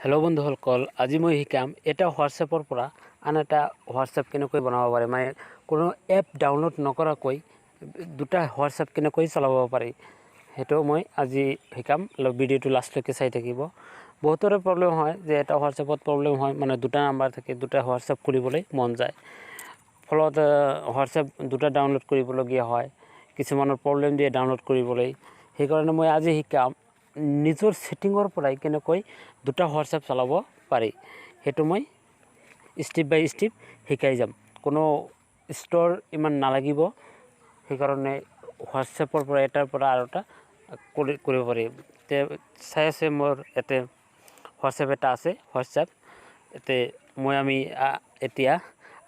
Hello' বন্ধুসকল, আজি মই শিকাম এটা হোৱাটছএপৰ পৰা আন এটা হোৱাটছএপ কেনেকৈ বনাব পাৰে, মানে কোনো এপ ডাউনলোড নকৰাকৈ দুটা হোৱাটছএপ কেনেকৈ চলাব পাৰি, সেইটো মই আজি শিকাম। ভিডিঅ'টো লাষ্টলৈকে চাই থাকিব। বহুতৰে প্ৰব্লেম হয় যে এটা হোৱাটছএপত প্ৰব্লেম হয়, মানে দুটা নাম্বাৰ থাকে, দুটা হোৱাটছএপ খুলিবলৈ মন যায়, ফলত হোৱাটছএপ দুটা ডাউনলোড কৰিবলগীয়া হয়, কিছুমানৰ প্ৰব্লেম দিয়ে ডাউনলোড কৰিবলৈ। সেইকাৰণে মই আজি শিকাম নিজৰ ছেটিঙৰ পৰাই কেনেকৈ দুটা হোৱাটছএপ চলাব পাৰি, সেইটো মই ষ্টেপ বাই ষ্টেপ শিকাই যাম। কোনো ষ্ট'ৰ ইমান নালাগিব, সেইকাৰণে হোৱাটছএপৰ পৰা এটাৰ পৰা আৰু এটা কৰিব পাৰি। তে চাই আছে, মোৰ ইয়াতে হোৱাটছএপ এটা আছে। হোৱাটছএপ ইয়াতে মই আমি এতিয়া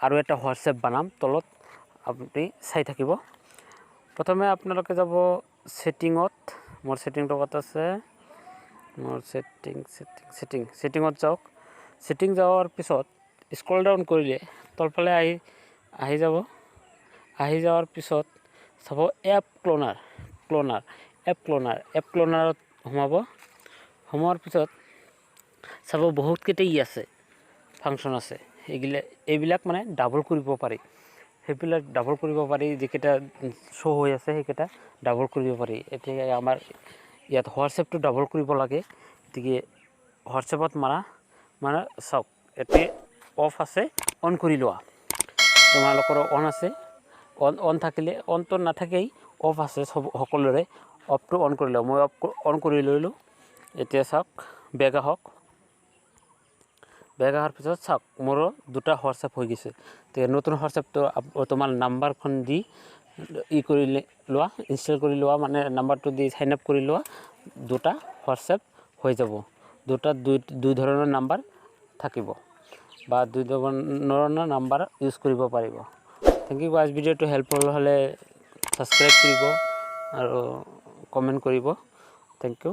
আৰু এটা হোৱাটছএপ বনাম, তলত আপুনি চাই থাকিব। প্ৰথমে আপোনালোকে যাব ছেটিঙত। মোৰ ছেটিংটো ক'ত আছে? মোৰ ছেটিং, ছেটিং, ছেটিং, ছেটিঙত যাওক। ছেটিং যোৱাৰ পিছত স্ক্ৰল ডাউন কৰিলে তলফালে আহি আহি যাব। আহি যোৱাৰ পিছত চাব এপ ক্লোনাৰ, ক্লোনাৰ, এপ ক্লোনাৰ, এপ ক্লোনাৰত সোমাব। সোমোৱাৰ পিছত চাব বহুতকেইটা আছে, ফাংচন আছে। এইগিলা এইবিলাক মানে ডাবল কৰিব পাৰি, সেইবিলাক ডাবল কৰিব পাৰি। যিকেইটা শ্ব' হৈ আছে, সেইকেইটা ডাবল কৰিব পাৰি। এতিয়া আমাৰ ইয়াত হোৱাটছএপটো ডাবল কৰিব লাগে, গতিকে হোৱাটছএপত মাৰা। মানে চাওক, ইয়াতে অফ আছে, অন কৰি লোৱা। তোমালোকৰো অন আছে, অন থাকিলে, অনটো নাথাকেই, অফ আছে চব সকলোৰে। অফটো অন কৰি লওঁ। মই অফ অন কৰি ল'লোঁ। এতিয়া চাওক, বেক আহক। বেক অহাৰ পিছত চাওক, মোৰো দুটা হোৱাটছএপ হৈ গৈছে। এতিয়া নতুন হোৱাটছএপটো তোমাৰ নাম্বাৰখন দি ই কৰি লোৱা, ইনষ্টল কৰি লোৱা, মানে নাম্বাৰটো দি চাইন আপ কৰি লোৱা। দুটা হোৱাটছএপ হৈ যাব। দুটা দুই দুই ধৰণৰ নাম্বাৰ থাকিব বা দুই ধৰণৰ নাম্বাৰ ইউজ কৰিব পাৰিব। Thank U guys. ভিডিঅ'টো হেল্পফুল হ'লে ছাবস্ক্ৰাইব কৰিব আৰু কমেণ্ট কৰিব। Thank U.